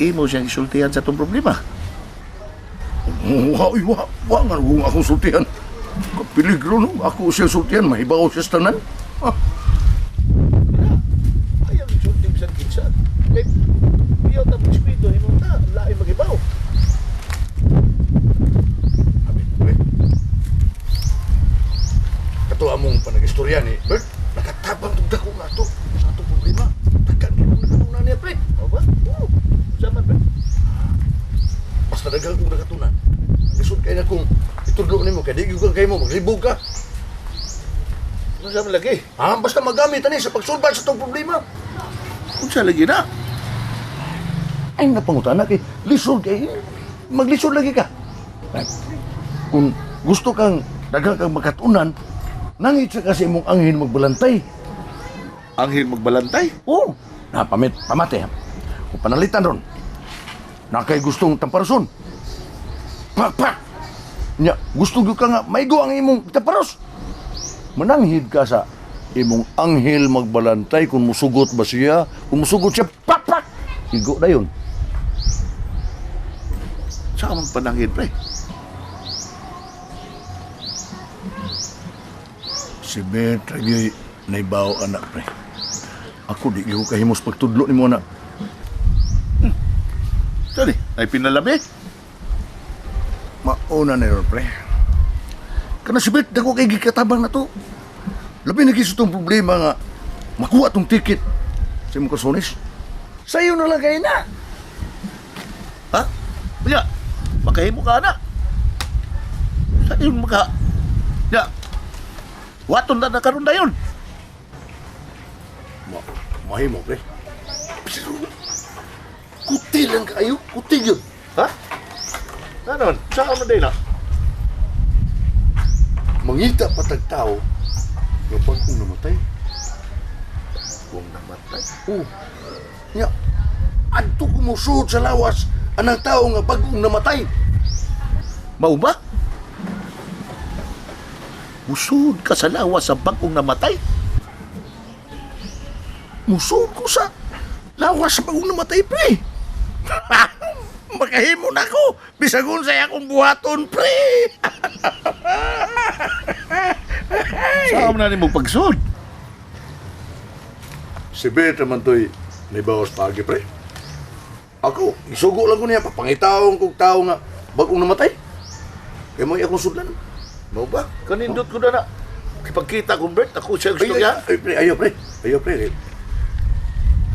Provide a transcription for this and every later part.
Imo siyang isultihan sa itong problema. Wa, wa, wa nga kung akong sultihan. Kapiligro no, ako siya sultihan, mahibaw siya sa tanan. Ah. Ayaw isulti bisan kinsa. Kay piyaw ta biskwito himo ta, lain magibaw. Abi, pre. Kato among panagistorya ni Bert, nakatabang tong dako nga ato sa atong problema. Tagan kay mong nakatunan niya, pre. O ba? Oo. Sa man pre? Basta daghang kong nakatunan. Lisod kay na kung itudlo nimo kay di gyud kay mo maglibog ka. Unsa man lagi? Ah, basta magamit ani sa pagsulbad sa tong problema. Unsa lagi na? Ay napangutana kay lisod kay maglisod lagi ka. Ay, kung gusto kang daghang kang makatunan, nangit sa kasi imong anghin magbalantay. Anghel magbalantay? Oo. Na pamit pamate. Kung panalitan ron. Na kay gustong tamparason. Pak pak. Nya, gusto gyud ka nga maigo ang imong tamparos. Mananghid ka sa imong anghel magbalantay kung musugot ba siya, kung musugot siya, pak pak. Igo na yun. Sa man pananghid pre? Si Bert lagi naibaw anak pre. Ako di ko kahimos pagtudlo nimo anak. Sorry, ay pinalabi. Mauna na yun, pre. Kana si Bert, dako kay gikatabang na to. Labi na gisa tong problema nga makuha tong ticket sa imong kasonis. Sayo na lang kayo na. Ha? Unya, makahimo ka na. Sa iyong maka... Ya. Waton na nakaroon na yun. Ma mahimo, pre. Pero, kuti lang kayo, kuti yun. Ha? Ano? Saan mo din na? Mangita patag tao nga bagong namatay. Kung namatay. Oh. Nya, adto kumusuot sa lawas anang tao nga bagong namatay. Mao ba? Musud ka sa lawas sa bagong namatay? Musuot ko sa lawas sa bagong namatay, pre. Makahimo na ko. Bisag unsay akong buhaton, pre. Saan na nimo pagsud? Si Bert naman to'y naibawas pagi, pre. Ako, isugo lang ko niya, papangitaon kong tao nga bagong namatay. Kaya mo akong sudlan. Mao ba? Kanindot ko na na. Kipagkita kong Bert, ako siya gusto Ay, niya. ay, pre, ayo, pre. Ayo, pre.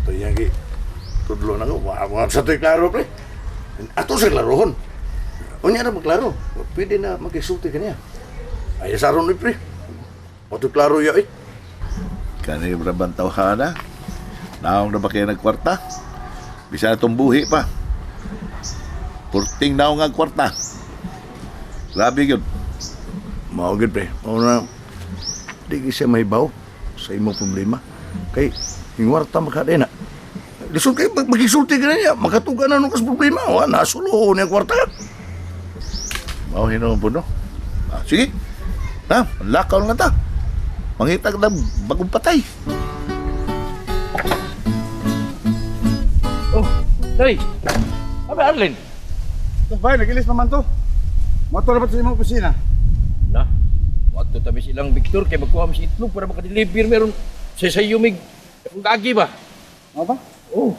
Ito yan, gi. Tudlo na ko. Wa, wa, sa to'y klaro, pre. Ato sa klarohon. Unya na magklaro. Pwede na magkisulti ka niya. Ay, sa ron, pre. Ato klaro ya, eh. Kani raban tawhana. Naong na ba kayo nagkwarta? Bisa na itong buhi pa. Purting naong ang kwarta. Grabe yun. Mao gyud, pre. Mao na, di gyud siya mahibaw sa imong problema. Kay, hingwarta makadena. Lisod kay magisulti ka na niya. Makatuga na nung kas problema. Wa, nasulo niya kwarta. Mao hinuon po no. Ah, sige. Na, lakaw na ta. Mangita ka na bagong patay. Oh, Tay. Abi Arlene. Bay, nagilis pa man to. Motor ba sa imong opisina? Na. Wato tabi silang Victor kay magkuha mi sa itlog para makadeliver meron sa sayo mig kung agi ba. Ano ba? Oh,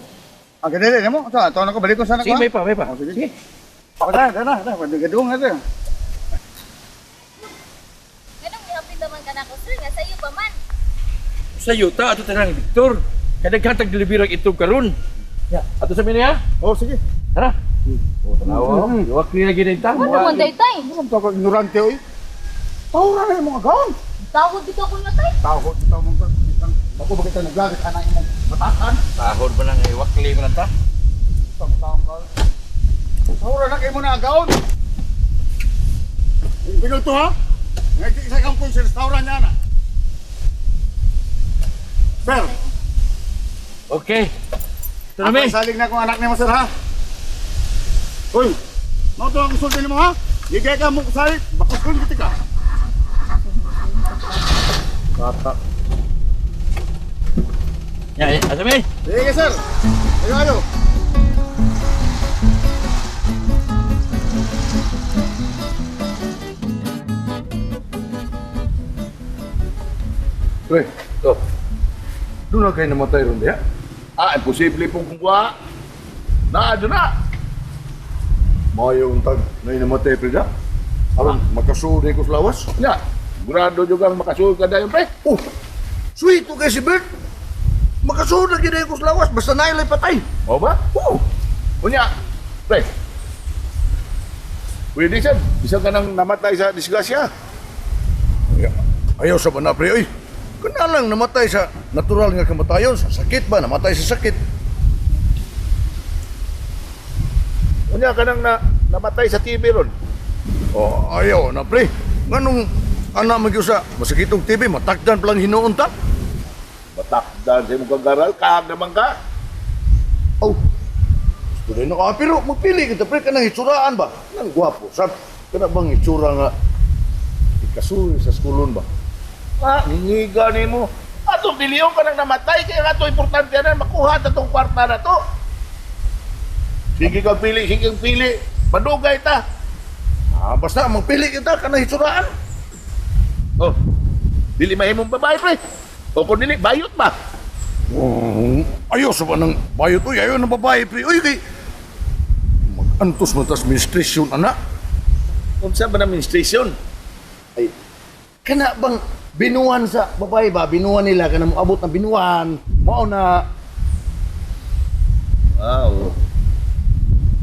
Ang ganili na mo. Ito, ito na ko. Balik ko sana ko. sige may pa, may pa. Oh, sige. Sige. Ako na, na, na. Gadung na ito. Ganong mihapit naman ka na ko, sir, nga sayo pa man. Sayo ta ato tanang Victor. Kadaghan tag deliver ang itlog karon. Ya, ato sa niya. Oh, sige. Tara. Oh, tanawa. Iwak ni lagi din ta. Ano man day, tay? Ano to ka ignorante oy? Tawra na imong agaon. Tawag dito ako na, tay. Tawhod dito mong kitang bako ba kita naglagat anang imong batasan? Tahod ba nang iwak ni man ta? Tawon tawon ka. Tawra na kay mo na agaon. Pinul to ha? Ngay isa kang kun sa restaurant niya na. Sir, Okay. Tara mi. ako salig na akong anak nimo sir ha. Uy, mao to ang insulti nimo ha? Gigay ka mo salig, bakos kun kita ka. Bata. Ya, asa mi. Sige sir. Ayo ayo. Pre, To. doon na kayo namatay ron diya? Ah, imposible pong kungwa. Na, doon na. Mayo untag na namatay pre da. Aron makasuod ko sa lawas. Nya, sigurado juga ang makasuod ka dayon, pre. Oh, sweet to kay si Bert. Makasuod na gid ko sa lawas basta nailay patay. O ba? Oh, Unya, pre. Pwede siya. Bisa ka nang namatay sa disgrasya. Ayaw sa ba na pre oy. Kana lang namatay sa natural nga kamatayon sa sakit ba namatay sa sakit. Unya ka nang namatay sa TV ron. Oh, ayaw na pre. Nganong ana man gyud sa masakit og TB matakdan pa lang hinuon ta. Matakdan sa imong kagaral, kaag naman ka. Oh. Gusto rin ako. Ah, pero magpili kita pre kanang itsuraan ba? Nang gwapo. Sab kana bang itsura nga ikasuyo sa skulon ba? Ah, ngingiga nimo. Atong piliyon ka nang namatay kaya nga ato importante na makuha ta tong kwarta na to. Sige kang pili, sige kang pili. Madugay ta. Ah, basta magpili kita kanang itsuraan. Oh. Dili mahimong babae pre. O kung dili bayot ba? Oh, ayaw sa ba ng bayot uy, ayaw ng babae pre. Uy kay magantos man tas menstruation ana. Unsa ba na menstruation? Ay, kana bang binuan sa babae ba? Binuan nila kana moabot ng binuan. Mao na Ah, oo.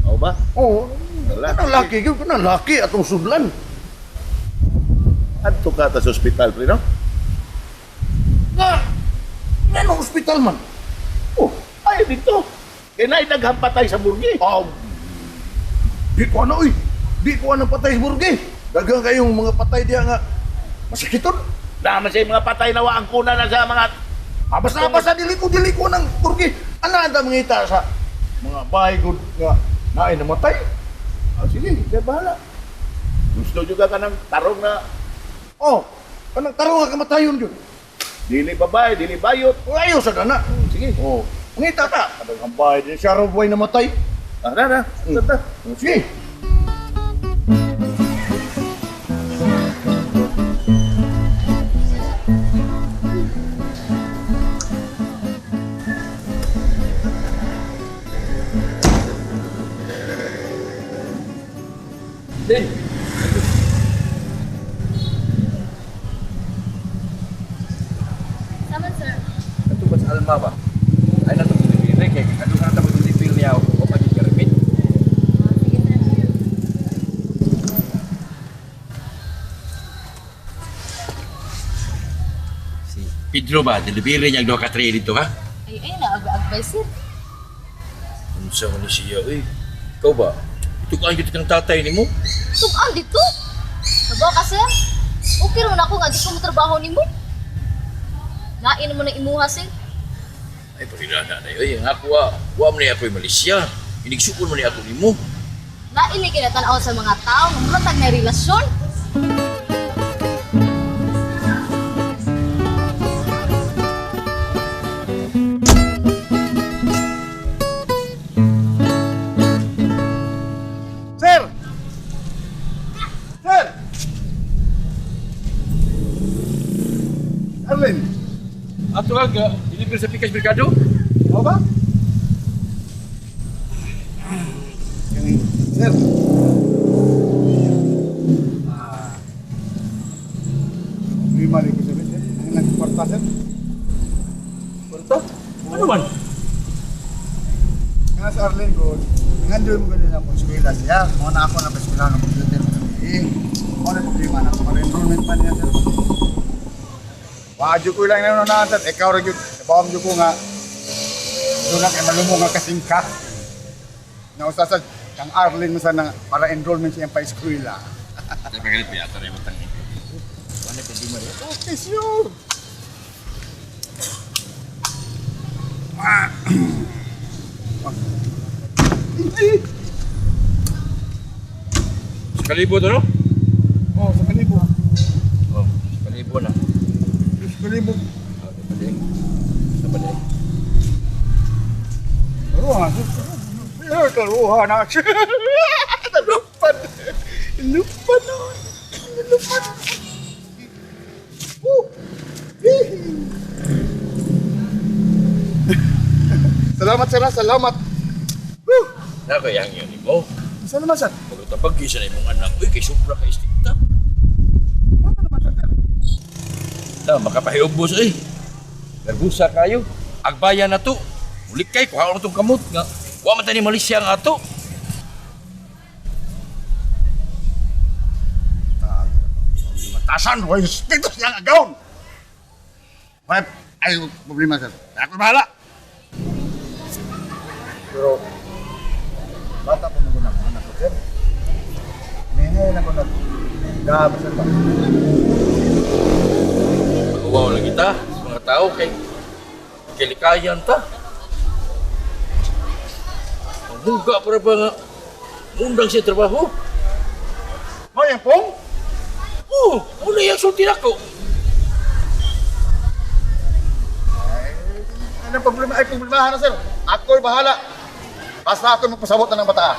Oo ba? oh, Wala. kanang laki gyud kanang laki atong sudlan. Adto ka ta sa ospital pre, no? Nga ngano ospital man? Oh, ay dito. Kay naay daghang patay sa burgi. Ah, di ko ano, uy. Di ko ano patay sa burgi. Daghang kayong mga patay diya nga masakiton. Naman sa mga patay na wa ang kuna na sa mga Ah, basta basta dili ko ng burgi. Ana ang mangita sa mga bahay gud nga naay namatay. Ah, sige, di bahala. Gusto juga ka ng tarong na Oh, kanang tarong nga kamatayon gyud. dili babae, dili bayot. Oh, ayaw sa dana. Sige. Oh, mangita ta. Kadang ang bahay din siya raw buhay namatay. Ah, na, na. Ta. Oh, sige. Din. Saman sir. Ato ba sa Alma ba? Ay na itong delivery kay kaduha na ito delivery niya o pagin karamit. Ah, sige sir. Si Pedro ba delivery niya duha ka tray dito ha? Ay, ay, naagay sir. Unsa man ni siya oy? Ikaw ba? Itukaan gyud kang tatay nimo? Tugaan dito. Sabaw ka sir. Okay raman ako nga di ko motrabaho nimo. Lain mo na imuha sir. Ay parirana na oy. Ang ako ah, wa man ni ako'y Malaysia. Inigsukon man ni ako nimo. Lain ni kinatanaw sa mga tao nga mura tag na relasyon. Sir! Sir! Arlene, Ato ka delivery sa Pikas Mercado? mo ba? Sir. Ah. Problema rin ko sir. Ang nagkwarta sir. Kwarta? Ano man? Nga sa Arlene ko, nga doon mo ganun ang eskwela siya. Mo na ako na eskwela ng computer. Eh, mo na problema na. Para enrollment pa niya sir. Wadyo ko lang na na sir. Ikaw ra gyud. Bawam gyud ko nga. Doon na kay malumo nga kasingka. Nausa sa kang Arlene mo sana para enrollment siya pa eskwela. Ay pagalit pa ato rin utang ni. Wala problema rin. Okay, sure. Sa kalibo to no? Oh, sa kalibo. Oh, sa kalibo na. Sa kalibo. Oh, sa balik. Ruha. Ruha na. Lupad. Lupad. Lupad. Oh. Salamat, sir. Salamat. Woo! Nakayang yun mo. Saan naman, sir? Pagkatabag kisa na imong anak, uy, kay sobra ka istikta. Ano naman, sir? Ta, makapahiubos, eh. Nerbusa kayo. Agbayan na to. Mulik kay, kuha na itong kamot nga. Wa man tani Malaysia nga ato. Matasan, huwag yung status niyang agawon. Ay, problema, sir. Ako bahala. Pero, bata pa mo na anak ko, sir. Ningay na ko na. Gabi, sir ba? Pag-uwaw lang kita sa mga tao kay kilikayan ta. Ang muga para ba nga mundang siya trabaho? Hoy, ang pong? Oo, muna yung sulti nako. Ay, anong problema? Ay, problemahan na, sir. Ako'y bahala. Basta ako magpasabot na ng bata.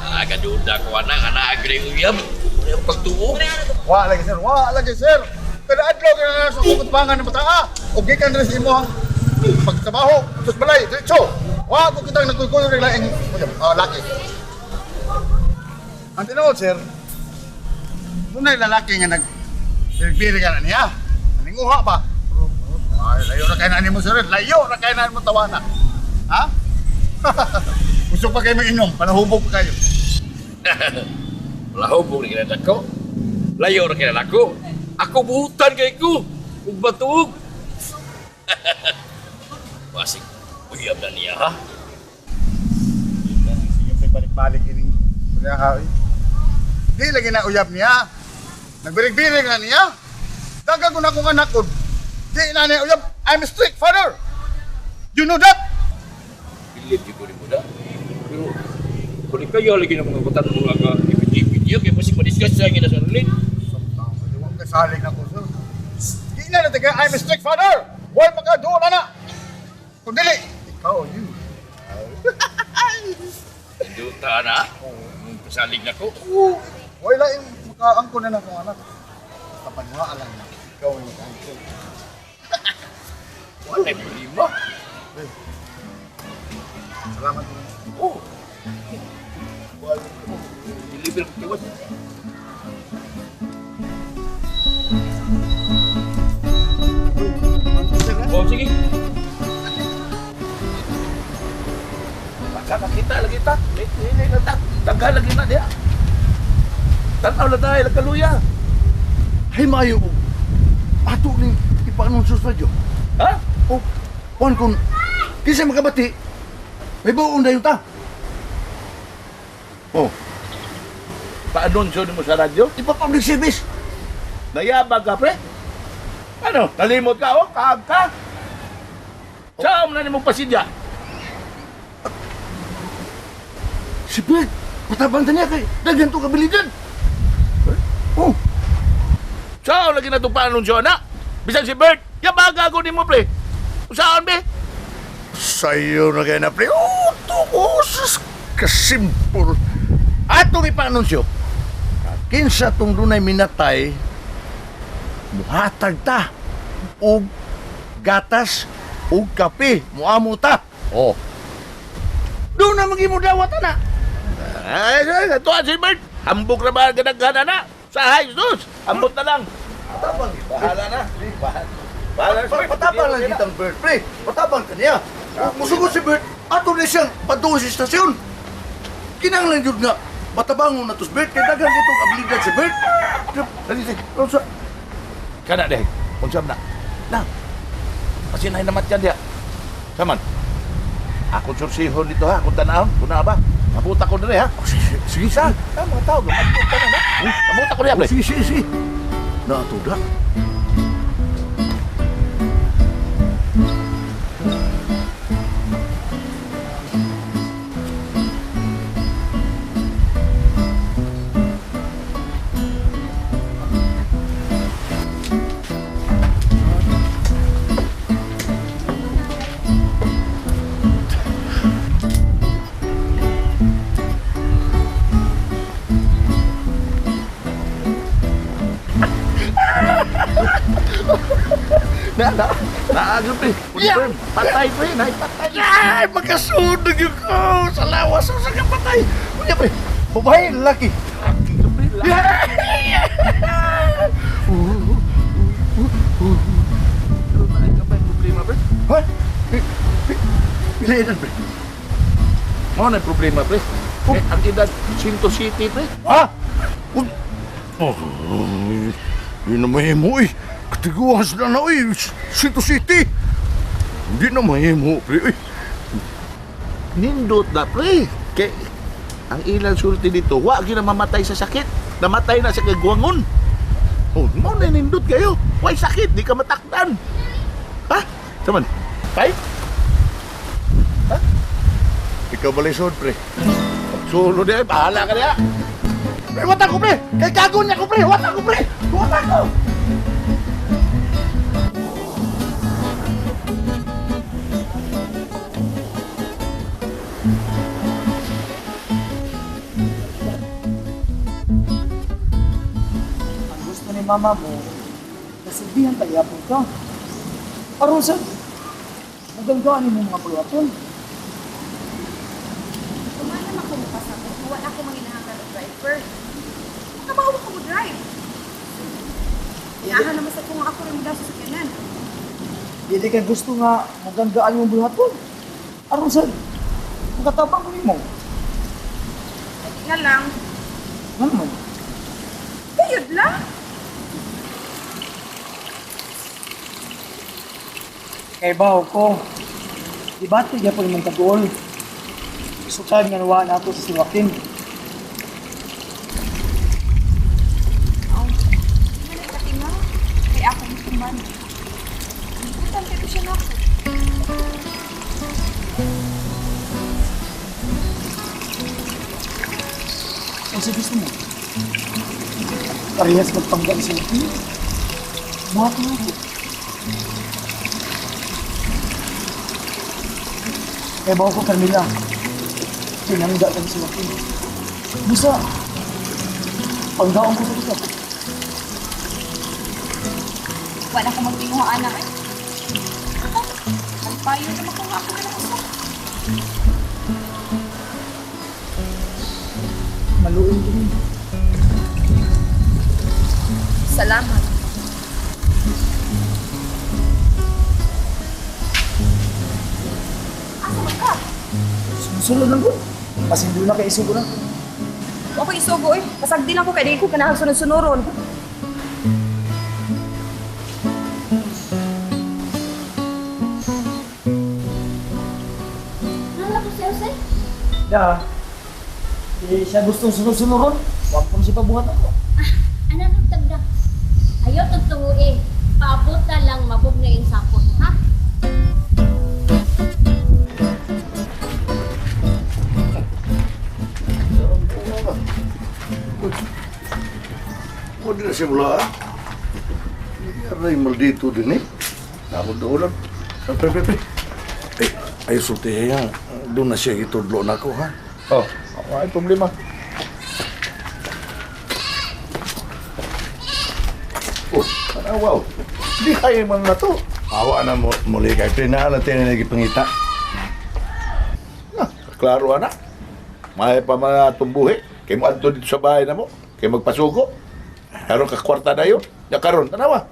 Ah, kaduda ko na nga na-agree uyab. Muna yung pagtuo. Wa lagi, sir. Wa lagi, sir. Kada adlaw ka na sa kutbangan ng bata. O gikan rin sa imuhang pagtrabaho. Sus balay, diretso. Wa ko kitang nagkukuyo rin laing laki. Ang tinuod, sir, doon ay lalaki nga nag-biri ka na niya. Naninguha ba? Ay, layo na kayo na mo, sir. Layo na kayo na mo tawana. Ha? Gusto pa kayo mainom, panahubog pa kayo. Malahubog na kinalak ko. Layo na kinalak ko. Ako buhutan kay ko. Ug batuog. Basig, uyab na niya, ha? Sige, balik-balik ining kuya. Di lagi na uyab niya. Nagbirig-birig na niya. Dagang ko na akong anak ko. Di na niya uyab. I'm a strict father. You know that? Bilib di ko rin mo na. Pero, kung ikaw lagi na mga kutan mo nga ipit-ipit niya, kaya masig madiscuss sa akin na sa rin. Huwag kasalig na ko, sir. Di na natin kaya I'm a strict father. Huwag makaduol na na. Kung dili, ikaw, you. Duta na. Kasalig na ko. Oo. Wala yung makaangko na na akong anak. Kapanwaan lang na. Ikaw yung makaangko. Wala yung problema. Salamat. Oo. Deliver ko tiwas. Oh, sige. Makakakita lagi ta. Hindi na ta. Tanggal lagi na diya. Tanaw na tayo, nagkaluya. Hay maayo og ato ning ipa-anunsyo sa radyo. Ha? O, kuan kung kinsa makabati, may buong dayon ta. Oh. Paanunsyo nimo sa radyo? Ipa-public service. Nayabag ka, pre? Ano? Nalimot ka, oh? Kaag ka? Saan mo na nimong pasidya? Si Bert, patabang ta niya kay daghan to kabilidad. Oh, Saan lagi na itong paanunsyo na? Bisan si Bert, yabaga ko nimo, pre. Saan, be? Sayo na kayo na, pre. Oh, tuko, sus, kasimpol. Atong ipa-anunsyo, kinsa tong dunay minatay, muhatag ta, og gatas, og kape, muamo ta. Oh. Doon na magimo dawat na. Ay, ay, ito si Bert. Hambog na ba ang ganagana na? Sa high sus. Ambot na lang. Patabang. Bahala na. Bahala na si Bert. Patabang lang kitang Bert, pre. Patabang ka niya. Musugod si Bert, ato na siyang patuo sa istasyon. Kinahanglan jud nga patabangon na to si Bert kay daghan itong abilidad si Bert. Dali, dali. Unsa? Kana deh. Unsa na? Na. Pasinay naman yan diya. Saman. Akong sursihon dito ha, akong tanahon. Kuna ba? Mabuta ko dire ha. Oh, sige, sige, Sa, sa mga tao, mabuta na na. Mabuta ko diya, Oh, pre. sige, sige, sige. Nato da. Na, na. Naagod, pre. Confirm. Patay, pre. Naipatay. Ay, magkasunog yun ko! Sa lawas sa kapatay! Kunya, pre, babae, laki. Pero naay ka pa yung problema, pre. Ha? Pila edad, pre? Mao na yung problema, pre. Eh, ang edad, 107, pre. Ha? Oh, hindi na mahimo, eh. Katiguan sila na, eh. City City. Hindi na mahimo, pre, eh. Nindot na, pre. Kay, ang ilang sulti dito, wa gyud na mamatay sa sakit. Namatay na sa kagwangon. Oh, mo na nindot kayo. Way sakit, di ka matakdan. Ha? Saman? Tay? Ikaw balisod, pre. Sulo di ay, bahala ka niya. Pre, wata ko, pre! Kay kago niya ko, pre! Wata ko, pre! Wata ko! Ang gusto ni mama mo, nasilbihan tagyapon ka. Aron sa, maganggaan mo mga puluhaton. Kumana man ko mupasabot, wala ko manginahanglan og driver. Makabawa ko mo drive. Inahan naman sa kung ako rin mo sa sakyanan. Dili ka gusto nga maganggaan mo buhaton. Aron sa, makatabang ko nimo. Ay, nga lang, Ano man? gayud lang. Kay bawo ko, debate gyapon imong kaguol. Sukad nga nawa nato sa siwakin. Oh, hindi na katinga. Kay ako mutuman. Ikutan kayo siya nako. Ang sa gusto mo? Parehas magpangga sa siwakin. Buhaton ako. Kay bawo ko, Carmela. Tinangga kami sa siwakin. Busa, panggaon ko sa ikaw. Wala ko magtinguha anak eh. Ako, magpayo naman kung ako na lang usa. Maluin ko rin. Salamat. Asa man ka? Sumusunod lang ko. Pasindo na kay isugo na. Wa ko isugo eh. Pasagdi lang ko kay di ko kanahang sunod-sunuron. Nala ko siya, Jose. Da, eh, siya gustong sunod-sunuron. Huwag pong siya pabuhat ako. Ano nang tagda? Ayaw tagtungo eh. Paabot na lang mabog na yung sapot, ha? Pwede na siya mula, ah. Aray, maldito din, eh. Takot doon lang. Pre, pre, pre. Eh, ay, sulti yan. Doon na siya itudlo na ko, ha? Oh, ay problema. Oh, tanawa, oh. Di kaya man na to. Awa na mo, muli kay pre. Naala tayo na nagipangita. Ah, klaro ana. May pa mga tumbuhi. Kay mo adto dito sa bahay na mo. Kay magpasugo. Karon ka kwarta na yun. Ya karon tanawa.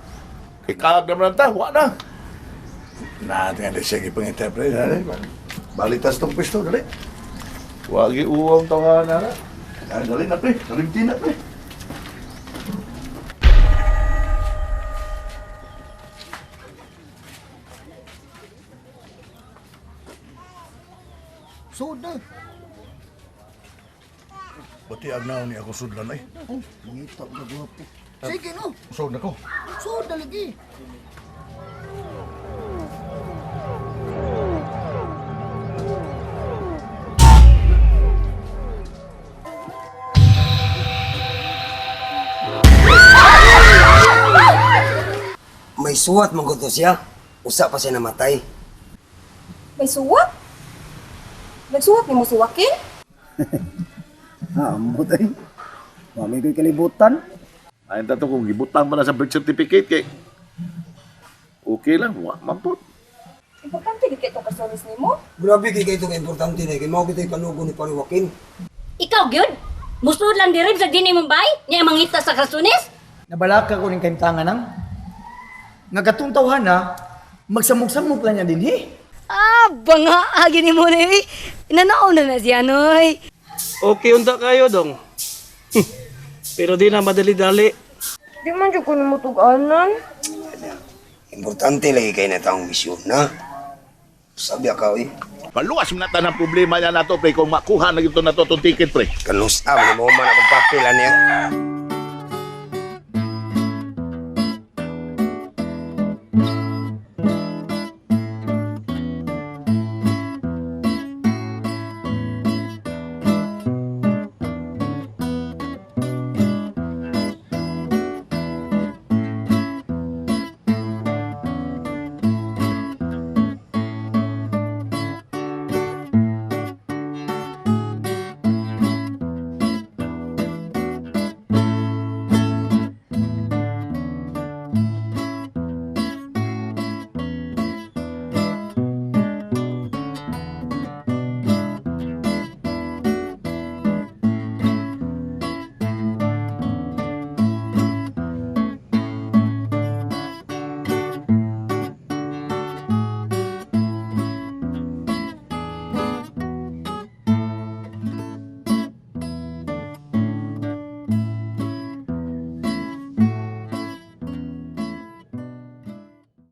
Kay kaag naman ta, wa na. Na, tingali siya gipangita, pre. Dali, balitas tong pwesto, dali. Wagi uwang tawanan na. Dali, dali na, pre. Kalimti na, pre. Sud na. Pati agnaw ni ako sudlan, ay. Oh, mangita ka gwapo. Sige no. Sud na ko. Sud na lagi. May suwat man gud to siya. Usa pa siya namatay. May suwat? Nagsuwat ni mo suwakin? Ha, ambot ay. Mami ko'y kalibutan. Ayon tato kung gibutang pa na sa birth certificate kay Okay lang, wa man po. Importante gyud kay itong kasonis nimo. Grabe kay kayo itong importante na kay mao kita kanugo ni Pare Joaquin. Ikaw gyud? Musulod lang diri sa dini Mumbai? Niya mangita sa kasunis? Nabalaka ko ning kaimtangan nang. Nga katong tawhana, magsamok-samok lang niya dinhi. Ah, banga agi ni mo ni. Inanaon na na siya noy. Okay unta kayo dong. Pero di na madali-dali. Di man jud ko nimo tug-anan. Importante lagi kay na taong misyon na. Sabi ka eh. Paluwas mo na tanang problema niya nato pre kung makuha na gito na to itong ticket pre. Kanusta man mo man akong papel ani.